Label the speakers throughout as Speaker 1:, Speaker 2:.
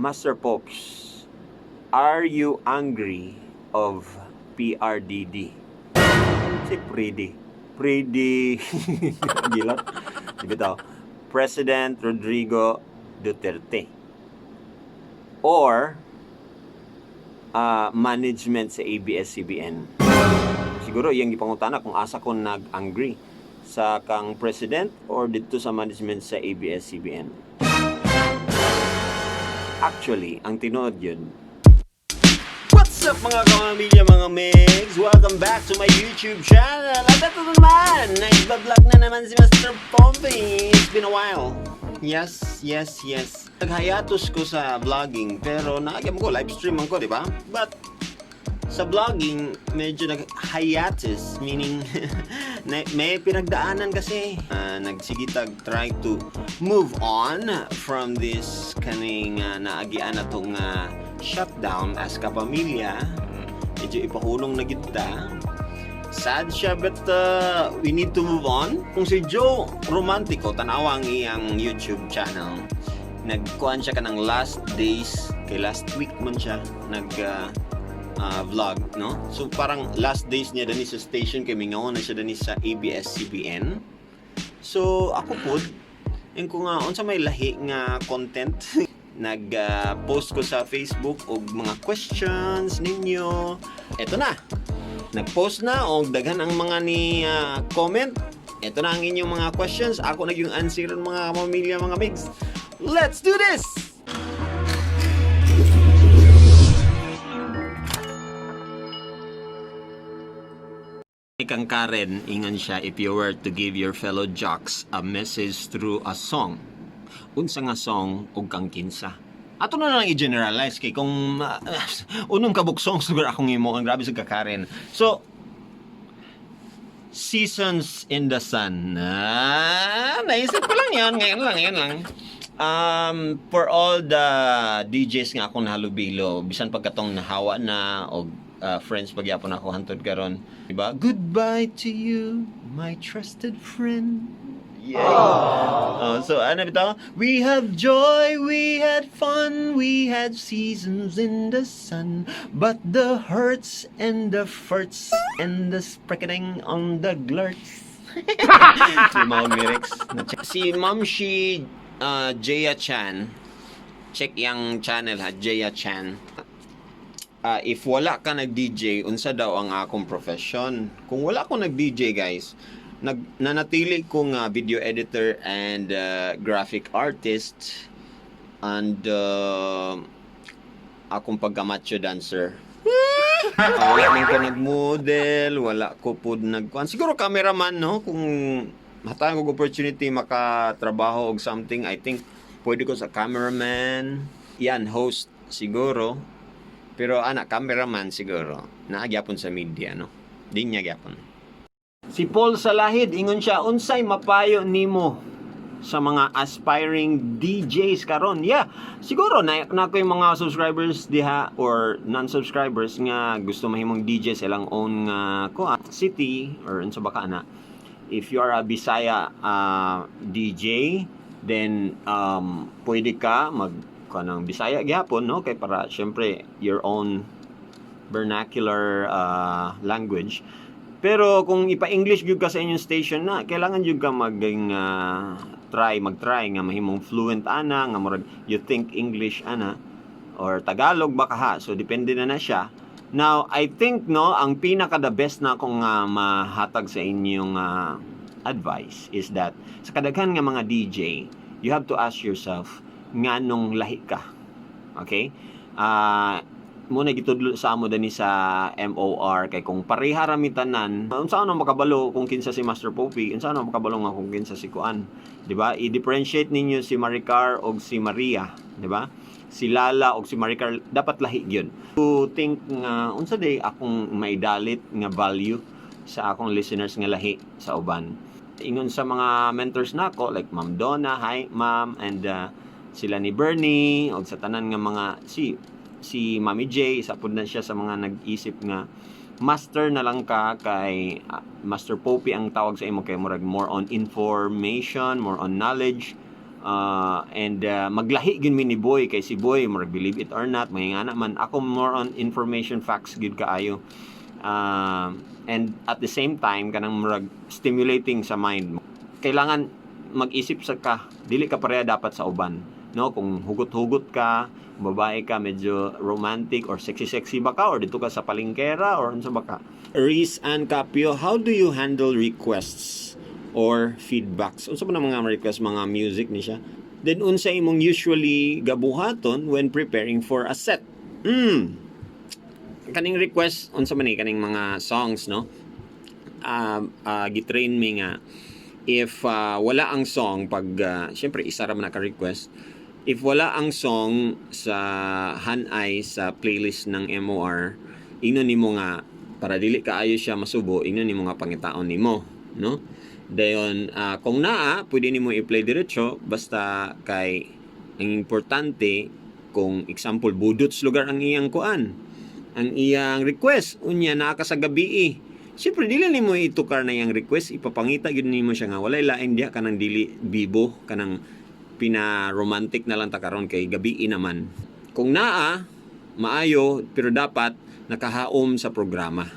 Speaker 1: Master Pops, are you angry of PRDD? Si Pridi. Pridi. Gilot. Di bitaw. President Rodrigo Duterte. Or management sa ABS-CBN. Siguro iyang gipangutana kung asa ko nag-angry sa kang president or dito sa management sa ABS-CBN. Actually, ang tinuod yun. What's up, mga kamamilya, mga migs? Welcome back to my YouTube channel! At ito naman, nagba-vlog na naman si Master Pompey! It's been a while. Yes. Nag-hiatus ko sa vlogging, pero naagam ko, live stream man ko, di ba? But sa vlogging, medyo nag-hiatus, meaning may pinagdaanan kasi. Nagsigitag try to move on from this kaning naagian na tong shutdown as kapamilya. Medyo ipahulong na kita. Sad siya, but we need to move on. Kung si Joe Romantico, tanawa ang iyang YouTube channel. Nagkuhan siya kanang last days, kay last week man siya, nag vlog, no? So parang last days niya dani sa station kay mingaw na siya dani sa ABS-CBN. So ako pod, yung ko nga unsa may lahi nga content, nag post ko sa Facebook og mga questions ninyo. Eto na. Nag-post na og daghan ang mga ni comment. Ito na ang inyong mga questions. Ako na yung answer, mga pamilya, mga migs. Let's do this! Kang Karen, ingon siya, "If you were to give your fellow jocks a message through a song, unsa nga song ug kang kinsa?" Ato na lang i-generalize kay kung unong kabuk songs siguro akong imo ang grabe sa ka, Karen. So, "Seasons in the Sun." Ah, naisip ko lang yan. Ngayon lang, ngayon lang. For all the DJs nga akong nahalubilo, bisan pagkatong nahawa na o friends pagyapon ako hantod karon, diba? Goodbye to you, my trusted friend. Yeah. Oh, so ano bitaw? We have joy, we had fun, we had seasons in the sun, but the hurts and the furts and the spreading on the glurts. Yung mga lyrics. Si Ma'am Shi Jaya Chan, check yung channel ha, Jaya Chan. If wala ka nag-DJ, unsa daw ang akong profession? Kung wala ko nag-DJ, guys, nanatili ko nga video editor and graphic artist and akong pagka-macho dancer. Wala man ko nag-model, wala ko pud nag. Siguro cameraman, no? Kung hatagan ko opportunity makatrabaho og something, I think pwede ko sa cameraman. Yan, host siguro. Pero ana, cameraman siguro. Naa gyapon sa media, no? Di niya gyapon. Si Paul Salahid, ingon siya, "Unsay mapayo nimo sa mga aspiring DJs karon?" Yeah, siguro na ko yung mga subscribers diha or non-subscribers nga gusto mahimong DJ sa ilang own nga ko city or unsa ba ka ana. If you are a Bisaya DJ, then pwede ka mag kanang Bisaya gyapon, no, kay para syempre your own vernacular language. Pero kung ipa-English gyud ka sa inyong station na, kailangan gyud ka maging try, mag-try nga mahimong fluent ana, nga murag you think English ana or Tagalog ba ka ha. So depende na na siya. Now, I think, no, ang pinaka the best na akong mahatag sa inyong advice is that sa kadaghan nga mga DJ, you have to ask yourself nganong lahi ka. Okay? Mo na gitudlo sa amo dani sa MOR kay kung pareha ra mi tanan, unsa na makabalo kung kinsa si Master Poppy, unsa na makabalo nga kung kinsa si kuan, di ba? I-differentiate ninyo si Maricar og si Maria, di ba? Si Lala og si Maricar dapat lahi gyud. To think nga unsa day akong maidalit nga value sa akong listeners nga lahi sa uban. Ingon sa mga mentors nako like Ma'am Donna, hi Ma'am, and sila ni Bernie og sa tanan nga mga si Mami J, isa pud na siya sa mga nag-isip nga master na lang ka kay Master Poppy ang tawag sa imo kay murag more on information, more on knowledge. And maglahi gyud mi ni Boy kay si Boy murag, believe it or not, mga ingana man ako, more on information, facts gyud kaayo, and at the same time kanang murag stimulating sa mind. Kailangan mag-isip sa ka, dili ka pareha dapat sa uban, no? Kung hugot-hugot ka, babae ka, medyo romantic or sexy-sexy ba ka, or dito ka sa palingkera, or unsa ba ka. Reese and Capio, how do you handle requests or feedbacks? Unsa ba na mga request, mga music ni siya? Then unsa imong usually gabuhaton when preparing for a set? Kaning request, unsa man ni kaning mga songs, no? Gitrain mi nga if wala ang song pag syempre isa ra man ka request, if wala ang song sa hanay sa playlist ng MOR, ingnon nimo nga para dili kaayo siya masubo, ingnon nimo nga pangitaon nimo, no? Dayon kung naa, pwede nimo i-play diretso, basta kay ang importante, kung example budots lugar ang iyang kuan, ang iyang request, unya naa ka sa gabi, siyempre dili nimo itukar na iyang request. Ipapangita gyud nimo siya nga walay lain diha, kanang dili bibo, kanang pina-romantic na lang ta karon kay gabi naman. Kung naa, maayo, pero dapat nakahaom sa programa.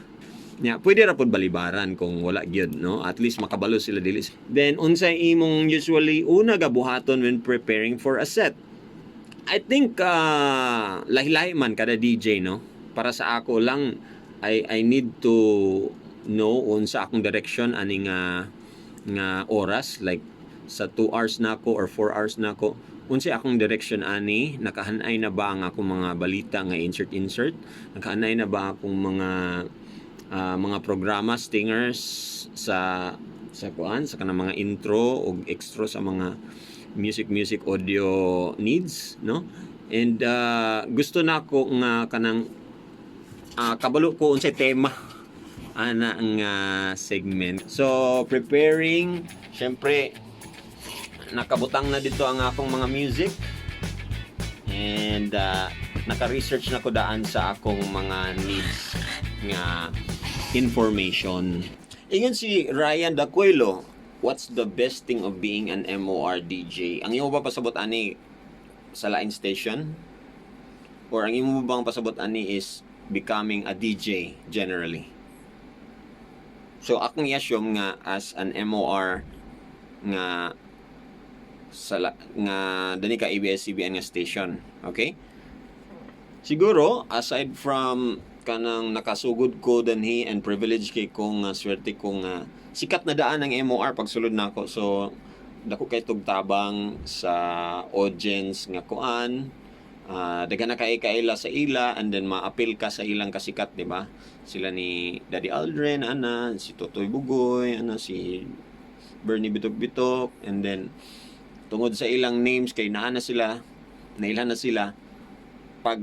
Speaker 1: Nya, pwede ra pud balibaran kung wala gyud, no? At least makabalo sila dili. Then unsay imong usually una gabuhaton when preparing for a set? I think lahi-lahi man kada DJ, no? Para sa ako lang, I need to know unsa akong direction ani nga oras, like sa 2 hours na ako or 4 hours na ako, unsay akong direction ani, nakahanay na ba ang akong mga balita nga insert insert, nakahanay na ba akong mga programa, stingers sa kuan, sa kanang mga intro og extra sa mga music music audio needs, no? And gusto na ako nga kanang kabalo ko unsay tema ana ang segment. So preparing, syempre nakabutang na dito ang akong mga music and naka-research na ko daan sa akong mga needs nga information. Ingon si Ryan Dacuelo, "What's the best thing of being an MOR DJ?" Ang imo ba pasabot ani sa lain station? Or ang imo bang pasabot ani is becoming a DJ generally? So akong i-assume nga as an MOR nga sa nga dani ka ABS-CBN nga station, okay? Siguro aside from kanang nakasugod ko danhi and privilege kay ko nga swerte ko nga sikat na daan ang MOR pagsulod nako. So dako kay tabang sa audience nga kuan, daghan na kay kaila sa ila and then ma-appeal ka sa ilang kasikat, di ba? Sila ni Daddy Aldrin ana, si Totoy Bugoy ana, si Bernie Bitok Bitok, and then tungod sa ilang names kay naa na sila, nailhan na sila, pag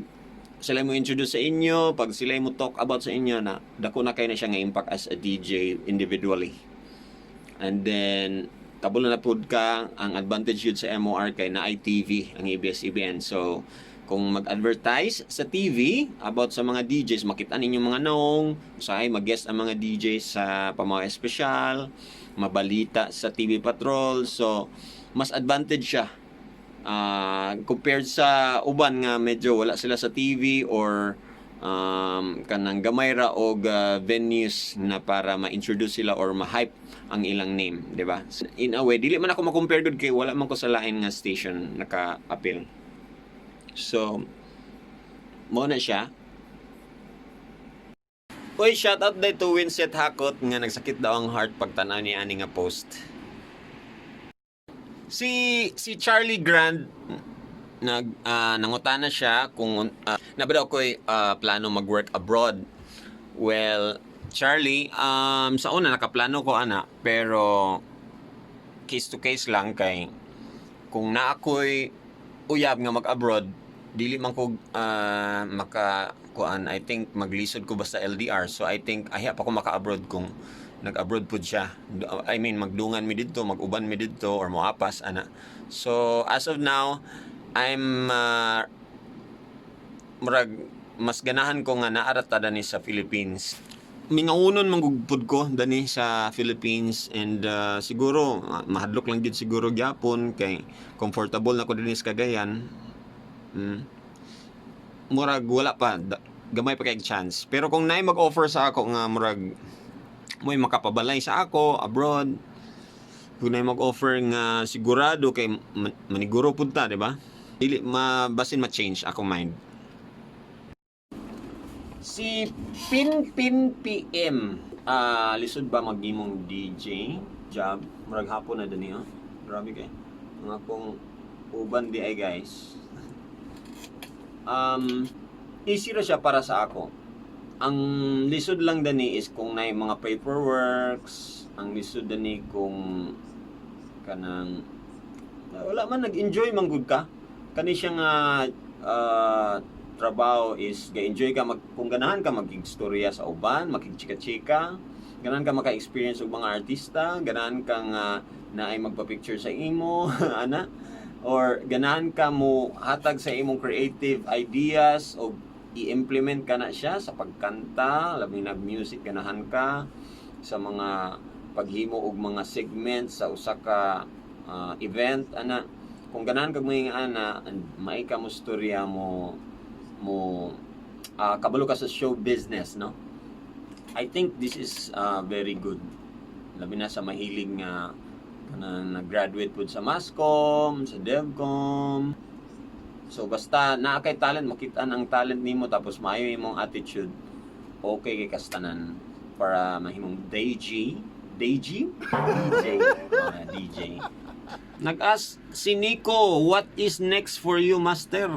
Speaker 1: sila mo introduce sa inyo, pag sila mo talk about sa inyo na, dako na kay na siya nga impact as a DJ individually. And then kabalo na pud ka ang advantage yun sa MOR kay naay TV ang ABS-CBN. So kung mag-advertise sa TV about sa mga DJs, makita ninyo mga naong, usahay mag-guest ang mga DJs sa pamaway espesyal, mabalita sa TV Patrol. So mas advantage siya compared sa uban nga medyo wala sila sa TV or kanang gamay ra og venues na para ma-introduce sila or ma-hype ang ilang name, di ba? In a way, dili man ako ma-compare gud kay wala man ko sa lain nga station naka-appeal. So, mo na siya. Uy, shout out day to Winset Hakot nga nagsakit daw ang heart pagtanaw ni ani nga post. Si Charlie Grand, nag nangutana siya kung naa ba daw ko'y plano mag-work abroad. Well, Charlie, sa una nakaplano ko ana, pero case to case lang kay kung naa ko'y uyab nga mag-abroad, dili man ko maka kuan, I think maglisod ko basta LDR. So I think ahiya pa ko maka-abroad kung nag-abroad pud siya. I mean, magdungan mi didto, mag-uban mi didto or moapas ana. So as of now, I'm murag mas ganahan ko nga naa ra ta ni sa Philippines. Mingaunon man gud ko dani sa Philippines and siguro mahadlok lang gid siguro gyapon kay comfortable na ko dinhi sa Cagayan. Murag wala pa, gamay pa kay chance. Pero kung naay mag-offer sa ako nga murag mo'y makapabalay sa ako abroad, kung naay mag-offer nga sigurado kay maniguro pud ta, di ba? Dili ma basin ma-change akong mind. Si Pin Pin PM, lisod ba maghimong DJ job? Murag hapon na dani, oh. Grabe kay. Ang akong uban di ay, guys. Easy ra siya para sa ako. Ang lisod lang dani is kung naay mga paperworks, ang lisod dani kung kanang wala man, nag-enjoy man gud ka. Kani siya nga trabaho is ga-enjoy ka mag, kung ganahan ka magigstorya sa uban, makigchika-chika, ganahan ka maka-experience og mga artista, ganahan ka nga naay magpa-picture sa imo, ana, or ganahan ka mo hatag sa imong creative ideas o i-implement ka na siya sa pagkanta, labi nag music ganahan ka sa mga paghimo og mga segments sa usa ka event ana. Kung ganahan kag mga ana and maay ka mo storya mo mo kabalo ka sa show business, no, I think this is very good, labi na sa mahilig nga kanang nag-graduate pud sa Masscom, sa DevCom. So basta naa kay talent, makita ang talent nimo, tapos maayo imong attitude, okay kay kastanan para mahimong DJ, DJ, DJ, DJ. Nag-ask si Nico, "What is next for you, Master?"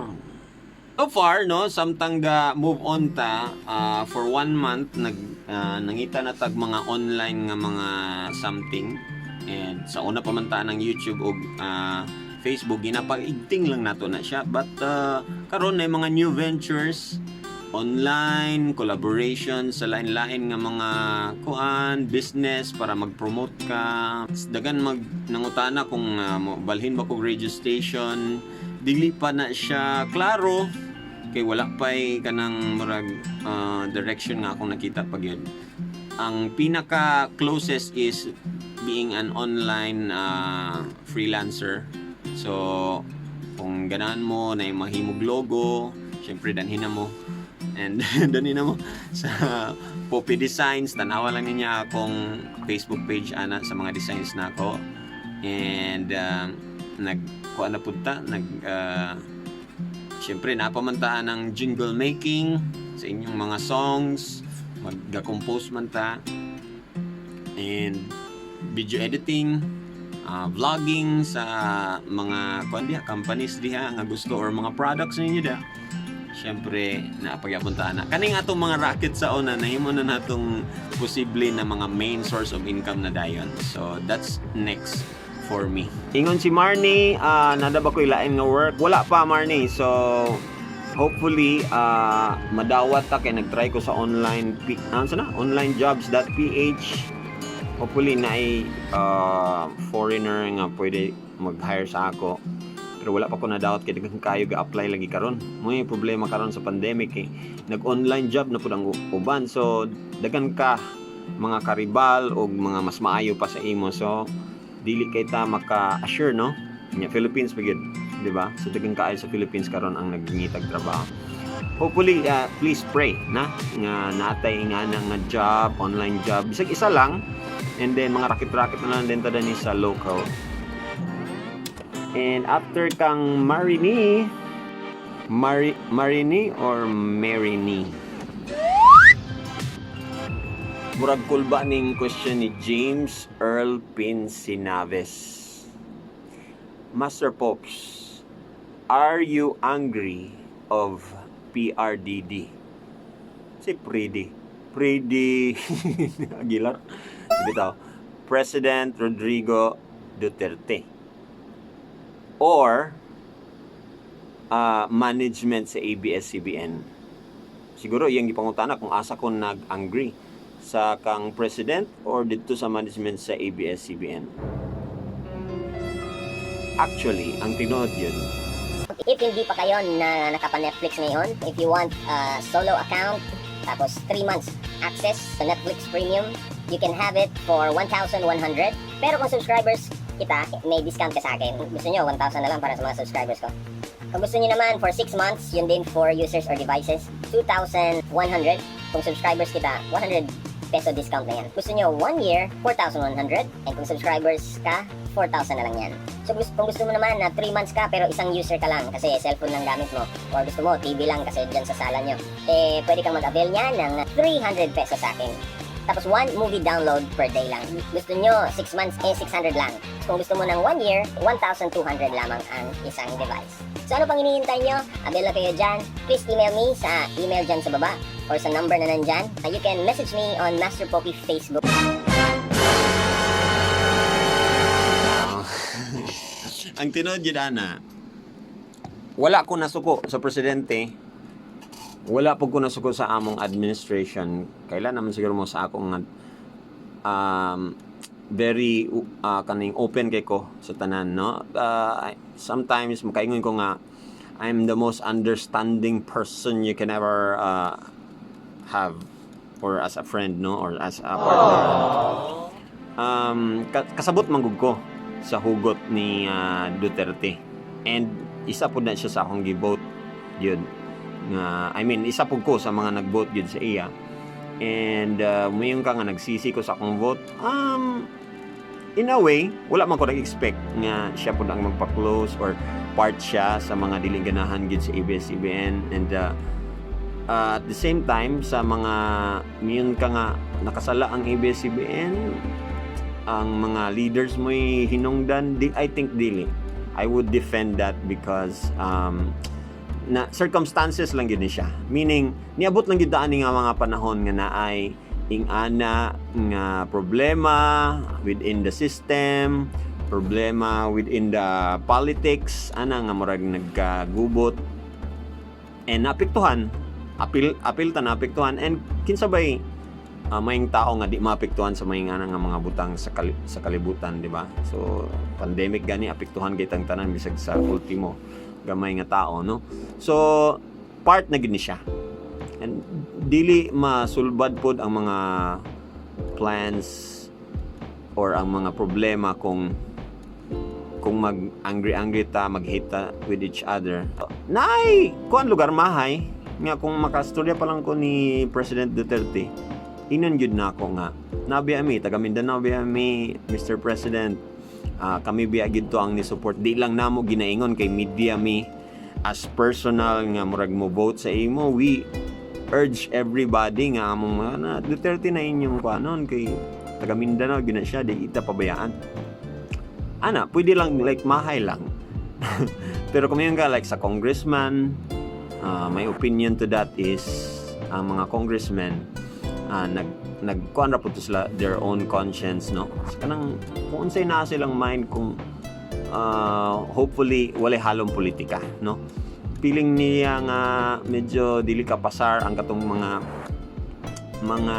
Speaker 1: So far, no, samtang ga move on ta, for one month, nangita na tag mga online nga mga something. And sa una pa man ta ng YouTube og Facebook, ginapag-igting lang nato na siya. But karon na mga new ventures, online collaboration sa lain-lain nga mga kuan business para mag-promote ka. Dagan mag nangutana kung balhin ba kog radio station. Dili pa na siya klaro kay wala pa'y kanang murag direction nga akong nakita pag yun. Ang pinaka closest is being an online freelancer. So kung ganahan mo na mahimog logo, syempre danhin na mo and danhin na mo sa Poppy Designs. Tanawa lang ninyo akong Facebook page ana sa mga designs na ako. And nag kuan na pud ta, nag syempre napamantaan ng jingle making sa inyong mga songs, magga-compose man ta and video editing, vlogging sa mga kuan diha, companies diha nga gusto or mga products ninyo diha. Syempre napagyapon ta na kaning atong mga racket sa una, nahimo na natong posible na mga main source of income na dayon. So that's next for me. Ingon si Marnie, nada ba ko ilain nga work? Wala pa, Marnie. So hopefully madawat ta kay nagtry ko sa online ano na onlinejobs.ph. Hopefully naay foreigner nga pwede mag-hire sa ako, pero wala pa ko nadawat kay daghan kayo ga-apply lagi karon. Mo problema karon sa pandemic eh, nag-online job na pud ang uban, so daghan ka mga karibal o mga mas maayo pa sa imo. So dili kay ta maka-assure, no? Nya Philippines pa gyud, di ba? So daghan kaayo sa Philippines karon ang nagngitag trabaho. Hopefully, please pray na nga natay nga na nga job, online job, bisag isa lang, and then mga racket-racket na lang din ta dani sa local. And after kang Marini, Marini or Marini? Murag kulba ning question ni James Earl Pinsinaves. "Master Pops, are you angry of PRDD?" Si Pridi. Pridi Aguilar. Bitaw. President Rodrigo Duterte. Or management sa ABS-CBN? Siguro iyang gipangutana kung asa ko nag-angry, sa kang president or dito sa management sa ABS-CBN. Actually, ang tinuod yun,
Speaker 2: If hindi pa kayo na nakapa-Netflix ngayon, if you want a solo account, Tapos 3 months access sa Netflix Premium. You can have it for 1,100. Pero kung subscribers kita, may discount ka sa akin. Gusto nyo, 1,000 na lang para sa mga subscribers ko. Kung gusto niyo naman for 6 months, yun din, 4 users or devices, 2,100. Kung subscribers kita, 100 peso discount na yan. Gusto nyo 1 year, 4,100. And kung subscribers ka, 4,000 na lang yan. So kung gusto mo naman na 3 months ka pero isang user ka lang kasi cellphone lang gamit mo or gusto mo TV lang kasi dyan sa sala nyo, eh pwede kang mag-avail niya ng 300 pesos sa akin. Tapos one movie download per day lang. Gusto nyo 6 months, eh 600 lang. Kung gusto mo ng 1 year, 1,200 lamang ang isang device. So ano pang hinihintay nyo? Avail na kayo dyan. Please email me sa email dyan sa baba or sa number na nandyan. You can message me on Master Poppy Facebook.
Speaker 1: Ang tinuod jud ana, wala ko nasuko sa presidente. Wala po ko nasuko sa among administration. Kailan naman siguro mo sa akong nga very kaning open kay ko sa tanan, no? Sometimes makaingon ko nga I'm the most understanding person you can ever have or as a friend, no, or as a partner. Kasabot man gud ko sa hugot ni Duterte and isa pud na siya sa akong gi-vote yun nga, I mean, isa pud ko sa mga nag-vote yun sa iya. And muingon ka nga nagsisi ko sa akong vote, in a way wala man ko nag-expect nga siya pud ang magpa-close or part siya sa mga dili ganahan gid sa ABS-CBN. And at the same time, sa mga miingon ka nga nakasala ang ABS-CBN, ang mga leaders mo'y hinungdan di, I think dili. I would defend that because na circumstances lang gyud ni siya, meaning niabot lang gyud ani nga mga panahon nga naay ing-ana nga problema within the system, problema within the politics ana nga murag nagkagubot and naapektuhan, apil apil ta naapektuhan. And kinsa bay may tao nga di maapektuhan sa may nga mga butang sa kalibutan, di ba? So pandemic gani, apektuhan kay tang tanan bisag sa ultimo gamay nga tao, no? So part na gid ni siya and dili masulbad pod ang mga plans or ang mga problema kung mag angry angry ta, mag-hate ta with each other. Nay kuan lugar mahay nga kung makastorya pa lang ko ni President Duterte, inon gyud na ako nga nabi ami taga Mindanao biya mi, Mr. President. Ah, kami biya gyud to ang ni support. Di lang namo ginaingon kay media mi as personal nga murag mo vote sa imo. We urge everybody nga among mga na Duterte na inyong kuanon kay taga Mindanao gyud na siya, di kita pabayaan ana. Pwede lang like mahay lang, pero kung ka like sa congressman, my opinion to that is ang mga congressmen, nag nagkuan ra pud to sila their own conscience, no? So, kanang kung unsay naa silang mind, kung hopefully walay halong politika, no? Feeling niya nga medyo dili ka pasar ang katong mga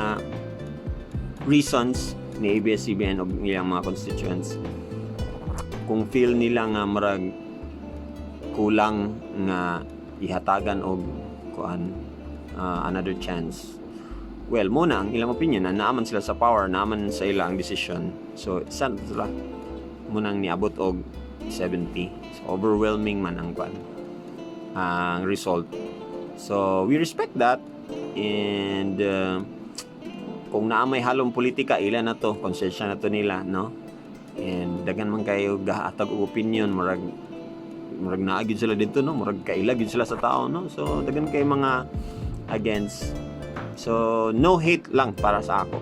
Speaker 1: reasons ni ABS-CBN og ilang mga constituents, kung feel nila nga murag kulang nga ihatagan og kuan, another chance, well, muna ang ilang opinion na naaman sila sa power, naaman sa ila ang decision. So isa na sila munang niabot og 70. So overwhelming man ang kuan, ang result. So we respect that. And kung naa may halong politika, ila na to, konsensya na to nila, no? And daghan man kayo gahatag og opinion, murag murag naa gyud sila dito, no? Murag kaila gyud sila sa tao, no? So daghan kay mga against. So no hate lang para sa ako.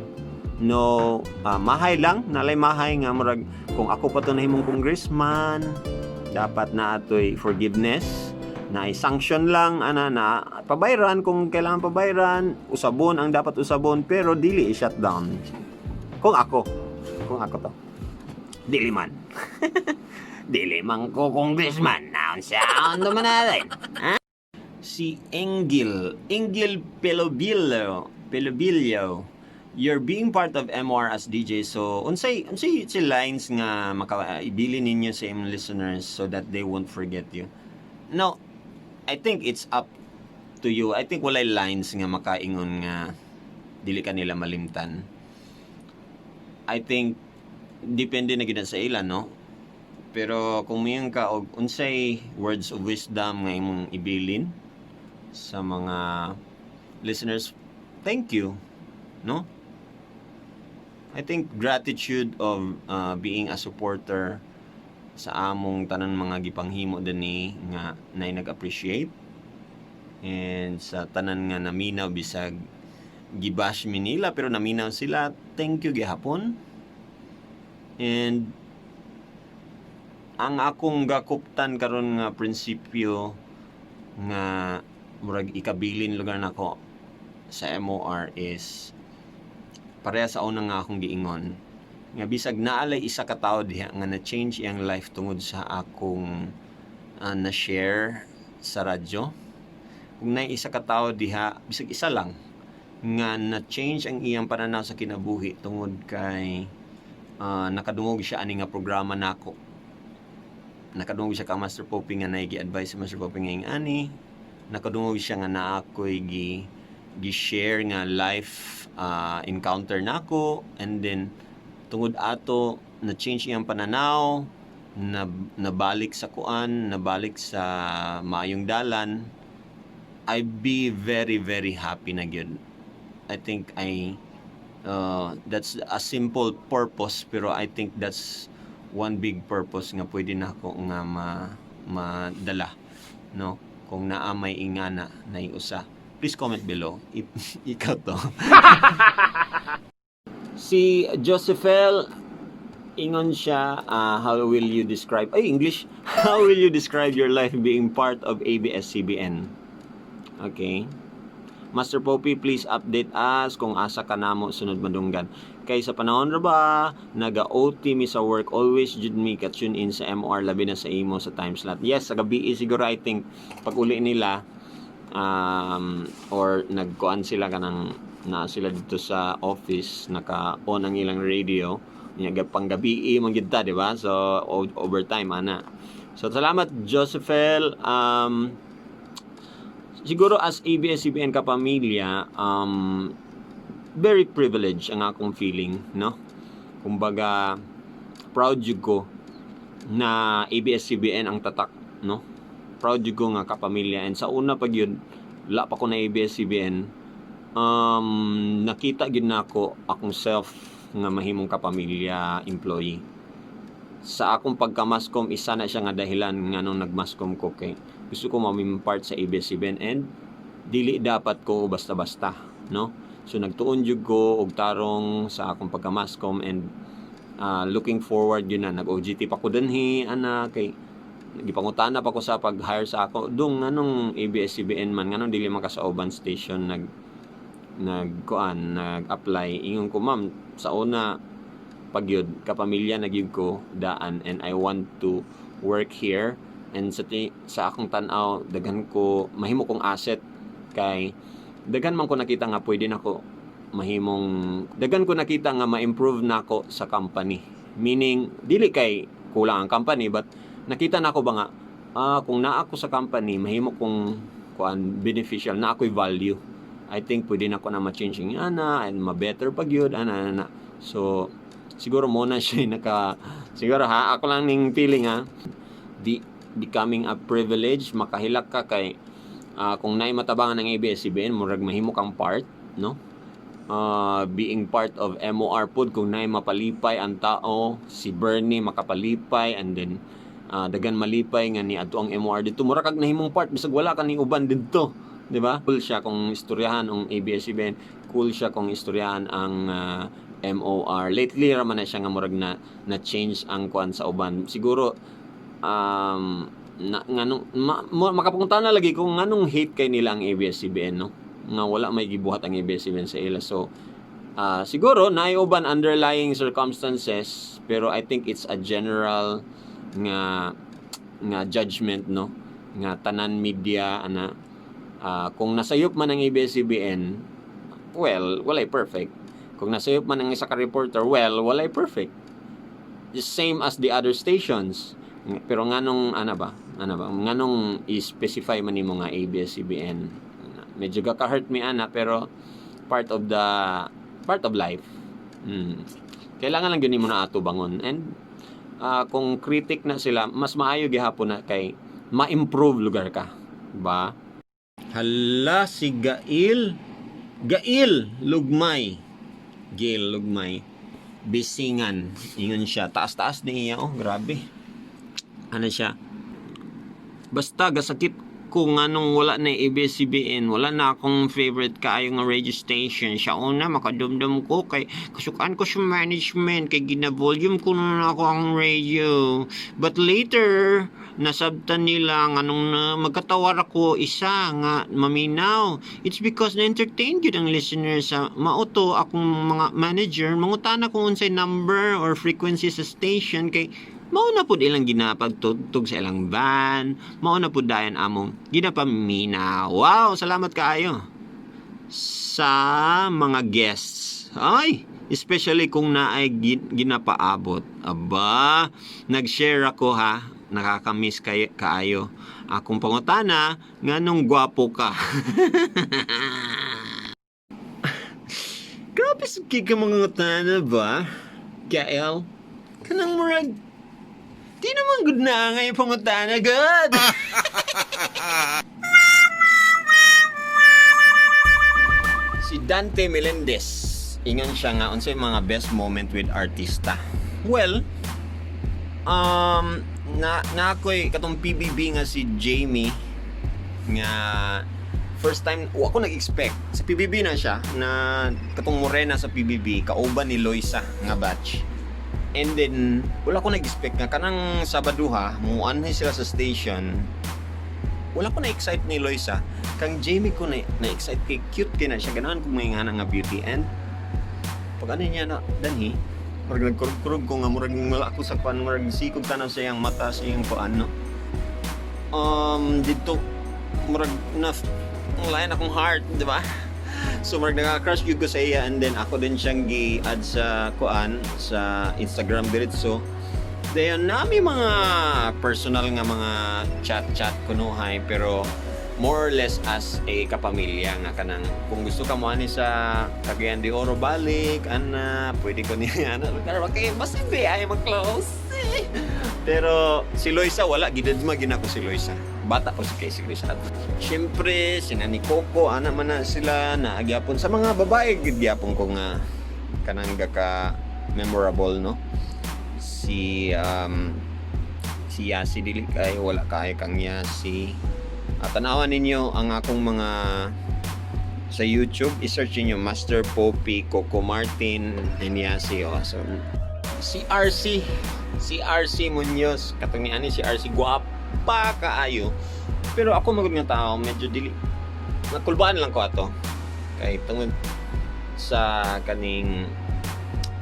Speaker 1: No, mahay lang, nalay mahay nga murag kung ako pa to nahimong congressman, dapat na atoy forgiveness, na sanction lang ana, na pabayran kung kailangan pabayran, usabon ang dapat usabon, pero dili i-shut down. Kung ako to. Dili man. Dili man ko congressman. Naon siya naman natin. Ha? Si Engel, Engel Pelobillo, Pelobillo. You're being part of MR as DJ. So, unsay si lines nga maka ibili ninyo sa imong listeners so that they won't forget you? No, I think it's up To you. I think walay lines nga makaingon nga dili ka nila malimtan. I think depende na gyud na sa ila, no? Pero kung muingon ka og unsay words of wisdom nga imong ibilin sa mga listeners, thank you, no? I think gratitude of being a supporter sa among tanan mga gipanghimo dinhi nga nay nag-appreciate and sa tanan nga naminaw, bisag gibash mi nila pero naminaw sila, thank you gihapon. And ang akong gakuptan karon nga prinsipyo nga murag ikabilin lugar nako sa MOR is pareha sa una nga akong giingon nga bisag naa lay isa ka tawo diha nga na-change iyang life tungod sa akong na-share sa radyo, kung naay isa ka tawo diha, bisag isa lang, nga na-change ang iyang pananaw sa kinabuhi tungod kay nakadungog siya ani nga programa nako, nakadungog siya ka Master Popy nga naay gi-advise si Master Popy nga ani, nakadungog siya nga naa ko'y gi share nga life encounter nako, and then tungod ato na change iyang pananaw, na nabalik sa kuan, nabalik sa maayong dalan, I be very, very happy na gyud. I think I that's a simple purpose, pero I think that's one big purpose nga pwede nako nga madala, no? Kung naa may ingana na usa, please comment below if ikaw to. Si Josephel, ingon siya, how will you describe, ay, English, how will you describe your life being part of ABS-CBN? Okay. Master Popy, please update us kung asa ka namo sunod madunggan. Kay sa panahon ra ba, naga-OT mi sa work, always jud mi ka tune in sa MR, labi na sa imo sa time slot. Yes, sa gabi siguro, I think pag uli nila or nagkuan sila kanang na sila dito sa office, naka-on ang ilang radio niya, panggabi man gyud ta, di ba? So overtime ana. So salamat, Josephel. Siguro as ABS-CBN kapamilya, very privileged ang akong feeling, no? Kumbaga, proud jud ko na ABS-CBN ang tatak, no? Proud jud ko nga kapamilya. And sa una pag yun, wala pa ko na ABS-CBN, nakita gyud nako akong self nga mahimong kapamilya employee. Sa akong pagka-masscom, isa na siya nga dahilan nga nung nag-masscom ko kay gusto ko maming part sa ABS-CBN and dili dapat ko basta-basta, no? So nagtuon jud ko og tarong sa akong pagka-masscom and looking forward yun na nag-OJT pa ko dinhi ana kay gipangutana pa ko sa pag-hire sa ako dong, nganong ABS-CBN man, nganong dili man ka sa uban station nag kuan, nag-apply? Ingon ko, "Ma'am, sa una pagyud kapamilya na gyud ko daan and I want to work here and sa akong tan-aw daghan ko mahimo kong asset kay daghan man ko nakita nga pwede nako mahimong, daghan ko nakita nga ma-improve nako sa company." Meaning dili kay kulang ang company, but nakita nako ba nga kung naa ako sa company, mahimo kong kuan, beneficial na ako'y value. I think pwede na ko na ma-change yung ana and ma-better pag yun ana ana. So siguro mo na siya naka, siguro ha, ako lang ning feeling ha, di becoming a privilege makahilak ka kay kung naay matabangan ng ABS-CBN, murag mahimo kang part, no? Being part of MOR pod, kung naay mapalipay ang tao, si Bernie makapalipay and then daghan malipay nga ni adto ang MOR dito, mura kag nahimong part bisag wala ka ni uban didto, di ba? Cool siya kung istoryahan ang ABS-CBN, cool siya kung istoryahan ang MOR. Lately ra man na siya nga murag na na change ang kuan sa uban siguro. Na nganong makapunta na lagi kung nganong hate kay nila ang ABS-CBN, no, nga wala may gibuhat ang ABS-CBN sa ila. So siguro naay uban underlying circumstances, pero I think it's a general nga nga judgment, no, nga tanan media ana. Kung nasayop man ang ABS-CBN, well, walay perfect. Kung nasayop man ang isa ka reporter, well, walay perfect, the same as the other stations. Pero nganong ana ba, nganong i-specify man nimo nga ABS-CBN? Medyo gaka-hurt mi ana, pero part of life. Kailangan lang gyud mo na ato bangon and kung critic na sila, mas maayo gihapon na kay ma-improve lugar ka, ba? Hala, si Gail. Gail Lugmay. Gail Lugmay. Bisingan. Ingon siya. Taas-taas ni iya. Oh, grabe. Ano siya? "Basta gasakit ko nganong wala na ABS-CBN. Wala na akong favorite kaayo nga radio station. Siya una makadumdum ko kay kasukan ko sa management kay gina-volume ko na ako ang radio. But later, nasabtan nila nganong na magkatawar ako isa nga maminaw. It's because na-entertain gyud ang listeners sa mauto akong mga manager mangutana kung unsay number or frequency sa station kay mao na pud ilang ginapagtugtog sa ilang van, mao na pud dayon among ginapaminaw." Wow, salamat kaayo sa mga guests. Ay, especially kung naay ginapaabot. Aba, nag-share ako ha. Nakakamiss kay kaayo. Akong pangutana, nganong gwapo ka? Grabe sa ka mga ngutana ba? Gael? Kanang murag, di naman good na nga yung pangutana, good! Si Dante Melendez, ingon siya nga, unsay mga best moment with artista? Well, na ako'y katong PBB nga si Jamie nga first time wa ako nag-expect sa PBB na siya, na katong Morena sa PBB, kauban ni Loisa nga batch. And then wala ko nag-expect nga kanang Sabaduha muanhi sila sa station. Wala ko na-excite ni Loisa. Kang Jamie ko na na-excite kay cute kay na siya. Ganahan ko mga nga beauty and pag ano niya na danhi, murag nagkurog-kurog ko nga murag wala ako sa kuan, murag sikog tanaw sa iyang mata, sa iyang kuan, no? Dito murag na ang lain akong heart, di ba? So murag naka-crush gyud ko sa iya and then ako din siyang gi-add sa kuan, sa Instagram diretso. Dayon nami mga personal nga mga chat-chat kunuhay, pero more or less as a kapamilya nga kanang kung gusto ka mo ani sa Cagayan de Oro balik ana, pwede ko niya ana, pero okay, basta hindi ay mag-close. Pero si Loisa, wala gidadma gina ko si Loisa. Bata ko si kay si Loisa. Syempre sina ni Coco ana man na sila na gyapon sa mga babae gid gyapon ko nga kanang gaka memorable, no? Si Yasi, dili kay wala kay kang Yasi. Tanawan ninyo ang akong mga sa YouTube, i-search niyo Master Poppy, Coco Martin, and Yasi. Oh. So, si RC, si RC Munoz, katong ni ani si RC, guwapa kaayo. Pero ako magud nga tao, medyo dili nakulbaan lang ko ato. Kay tungod sa kaning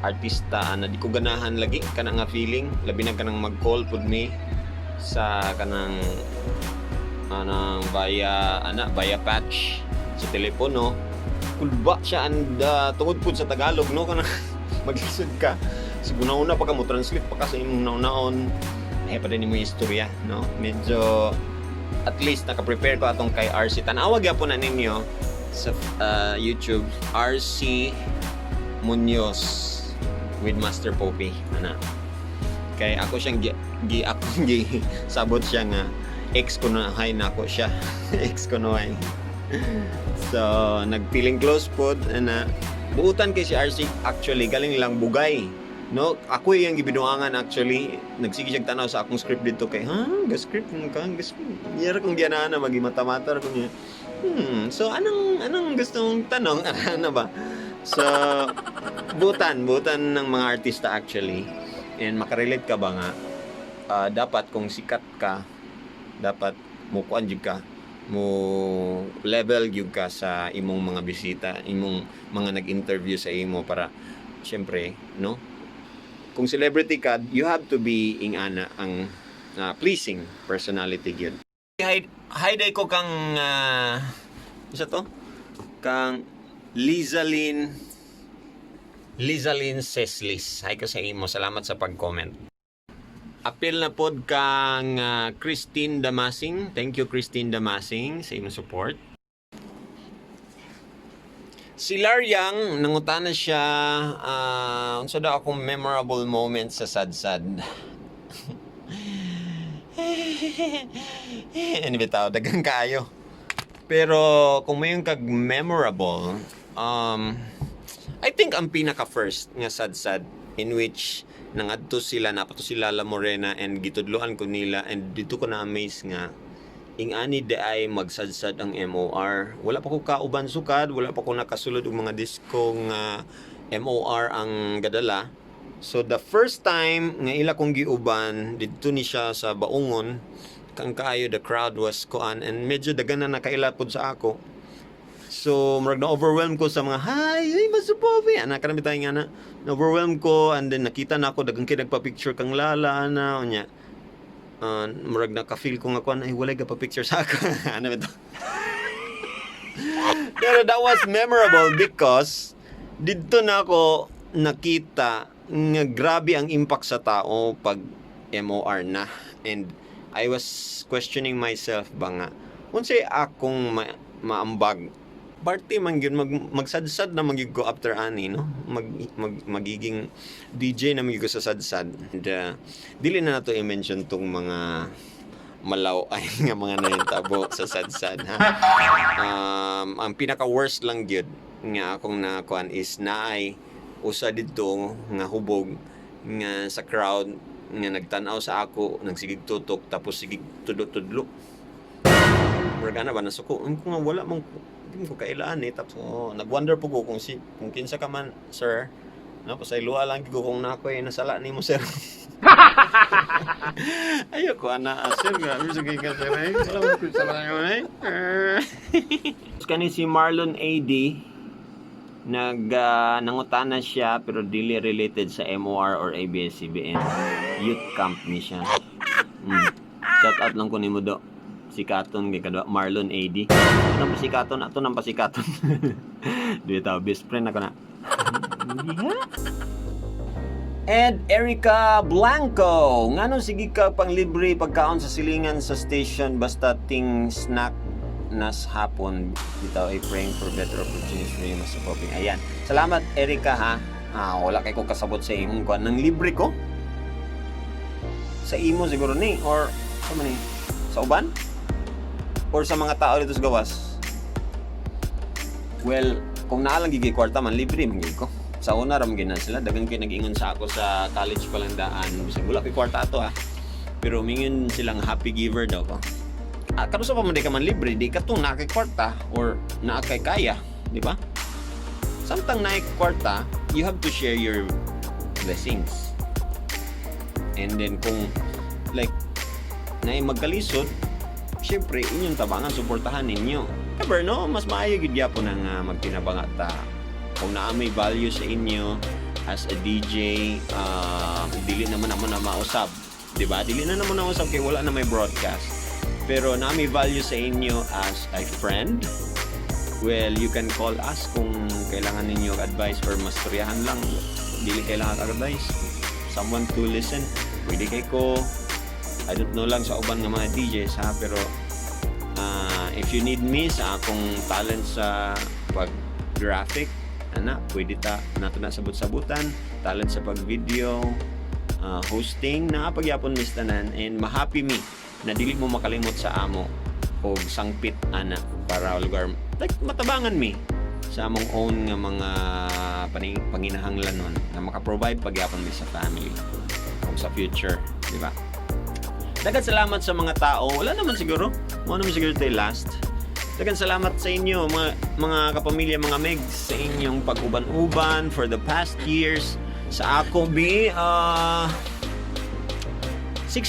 Speaker 1: artista na di ko ganahan lagi kana nga feeling, labi na kanang mag-call pud mi sa kanang anang via ana, via patch sa telepono. Kulba siya and tungod pud sa Tagalog, no, kanang maglisod ka so una pa ka mo translate pa ka sa imong naon eh pa din mo istorya, no? Medyo at least naka-prepare ko atong kay RC. Tan-awa gyapon na ninyo sa YouTube, RC Munoz with Master Poppy ana, kay ako siyang gi, gi akong gi sabot siya nga ex ko na hay na ako siya, ex ko na hay. So nagpiling close pod na buutan kay si RC. Actually galing lang bugay, no? Ako yung gibinuangan. Actually nagsige siya tanaw sa akong script dito kay ha ga script ka ga script niya kung gianaan na magi mata-mata ko niya. So anong gustong tanong ano ba? So butan butan ng mga artista actually and makarelate ka ba nga dapat kung sikat ka, dapat mo kuan jud ka, mo level gyud ka sa imong mga bisita, imong mga nag-interview sa imo, para syempre, no, kung celebrity ka, you have to be ing-ana ang pleasing personality gyud. Hi, hi day ko kang isa to kang Lizalyn, Lizalyn Seslis. Hi ka sa imo. Salamat sa pag-comment. Apil na pod kang Christine Damasing. Thank you, Christine Damasing, sa imong support. Si Laryang, nangutana siya, unsa daw akong memorable moment sa Sadsad. Ano bitaw, daghang kaayo. Pero kung may kag memorable, I think ang pinaka first nga Sadsad in which nangadto sila, naa pa to sila La Morena, and gitudloan ko nila and dito ko na-amaze nga ing-ani diay magsadsad ang MOR. Wala pa ko kauban sukad, wala pa ko nakasulod og mga disco nga MOR ang gadala. So the first time nga ila kong giuban didto ni siya sa Baungon, kang kaayo the crowd was kuan and medyo daghan na nakaila pod sa ako. So, murag na-overwhelm ko sa mga, "Hi, ay, masupobi." Ana, kanang bitaw nga na. Na-overwhelm ko, and then nakita na ako, daghang kay nagpa-picture kang Lala, ana, unya. Murag naka-feel ko nga kuan, ay, walay ka pa-picture sa ako. Ano bitaw? Pero that was memorable because didto na ako nakita nga grabe ang impact sa tao pag MOR na. And I was questioning myself ba nga, unsay akong maambag, party man gyud mag magsadsad na man gyud ko after ani, no, mag, mag magiging DJ na man gyud ko sa sadsad. And dili na nato i-mention tong mga malaw ay nga mga nahitabo sa sadsad, ha. Ang pinaka worst lang gyud nga akong nakuan is naay usa didto nga hubog nga sa crowd nga nagtan-aw sa ako, nagsigig tutok, tapos sigig tudlo-tudlo. Murag ana ba, nasuko ko nga wala man ko, di ko kailaan eh. Tapos oh, nagwonder po ko kung kinsa ka man, sir, no, pasayloa lang gyud ko kung na ako eh nasala nimo, sir. Ayoko ana, ah, sir, grabe sa ka, sir, eh. Wala man ko sa lang eh. Kani si Marlon AD, nag nangutana siya pero dili related sa MOR or ABS-CBN. Youth camp ni siya. Shout out lang ko nimo do. Sikaton kay kadwa Marlon AD. Anong pasikaton ato nang pasikaton. Di taw best friend ako na. And Erica Blanco, ngano sige ka pang libre pagkaon sa silingan sa station basta ting snack nas hapon? Bitaw ay praying for better opportunities for you, Master Poping. Ayan. Salamat, Erica, ha. Ah, wala kay ko kasabot sa imong kuan nang libre ko. Sa imo siguro ni or sa man ni? Sa uban? Or sa mga tao dito sa gawas? Well, kung naa lang gigi kwarta man, libre man gyud ko. Sa una ra man gyud na sila, daghan kay nag-ingon sa ako sa college pa lang daan, bisag wala koy kwarta ato ah. Pero mingon silang happy giver daw ko. Ah, karon sa pa man di ka man libre, di ka tong naa kay kwarta or naa kay kaya, di ba? Samtang naa kay kwarta, you have to share your blessings. And then kung like naay magkalisod, syempre inyong tabangan, suportahan ninyo. Ever, no, mas maayo gid gyapon ang magtinabanga ta. Kung naa may value sa inyo as a DJ, dili naman namo na mausab, di ba? Dili na naman na usab kay wala na may broadcast. Pero naa may value sa inyo as a friend, well, you can call us kung kailangan ninyo advice or mastoryahan lang. Dili kailangan advice. Someone to listen. Pwede kay ko. I don't know lang sa uban nga mga DJs ha, pero if you need me sa akong talent sa pag graphic, ana, pwede ta nato na sabot-sabutan, talent sa pag video, hosting, naa pagyapon mis tanan and mahappy me na dili mo makalimot sa amo og sangpit ana para lugar like matabangan mi sa among own nga mga panginahanglanon na maka-provide pagyapon mi sa family o sa future, di ba? Daghang salamat sa mga tao. Wala naman siguro. Mao naman siguro ito yung last. Daghang salamat sa inyo, mga kapamilya, mga megs, sa inyong pag-uban-uban for the past years. Sa ako, be, 6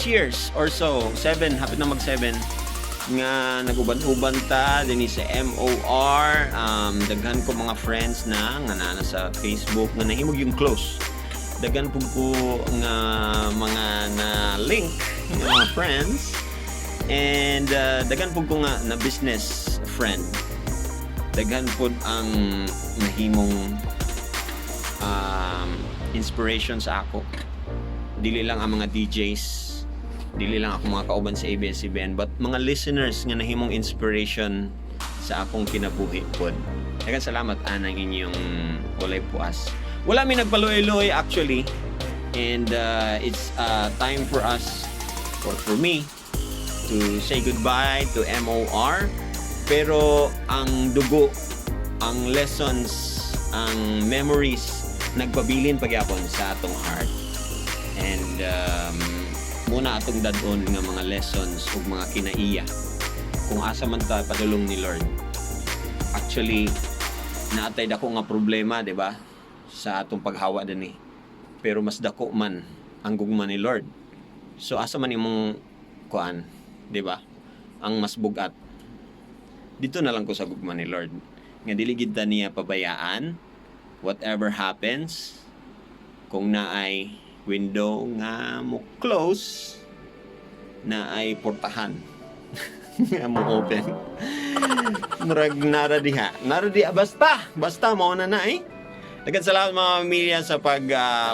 Speaker 1: years or so, 7, hapit na mag-7, nga naguban-uban ta dinhi sa MOR. Daghan ko mga friends na nga naa na sa Facebook nga nahimog yung close. Daghan pud ko nga mga na link nga mga friends and daghan pud ko nga na business friend. Daghan pud ang nahimong inspiration sa ako. Dili lang ang mga DJs, dili lang ako mga kauban sa ABS-CBN, but mga listeners nga nahimong inspiration sa akong kinabuhi pod. Daghang salamat anang inyong walay puas. Wala mi nagpaluoy-luoy, actually. And it's time for us, or for me, to say goodbye to MOR. Pero ang dugo, ang lessons, ang memories, nagpabilin pagyapon sa atong heart. And mao na atong dad-on nga mga lessons ug mga kinaiya kung asa man ta padulong ni Lord. Actually, naa tay dako nga problema, di ba? Sa atong paghawa dinhi. Pero mas dako man ang gugma ni Lord. So asa man imong kuan, di ba? Ang mas bugat. Dito na lang ko sa gugma ni Lord. Nga dili gid ta niya pabayaan whatever happens. Kung naay window nga mo close, naay portahan nga mo open. Murag nara diha. Nara diha basta. Basta mao na na eh. Daghang salamat, mga pamilya, sa pag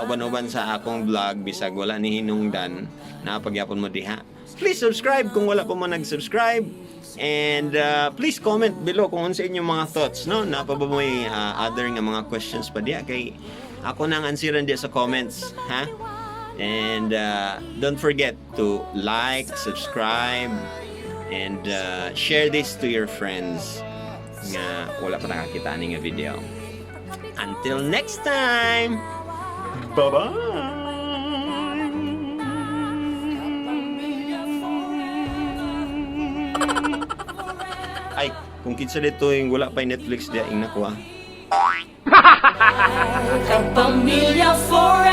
Speaker 1: uban-uban sa akong vlog bisag wala ni hinungdan naa pa gyapon mo diha. Please subscribe kung wala pa mo nag-subscribe and please comment below kung unsa inyong mga thoughts, no? Naa pa ba may other nga mga questions pa diha kay ako nang answeran diha sa comments, ha? And don't forget to like, subscribe, and share this to your friends nga wala pa nakakita ani nga video. Until next time! Bye-bye! Ay, kung kinsa dito yung wala pa yung Netflix diya, ing nakuha.
Speaker 3: Kapamilya forever.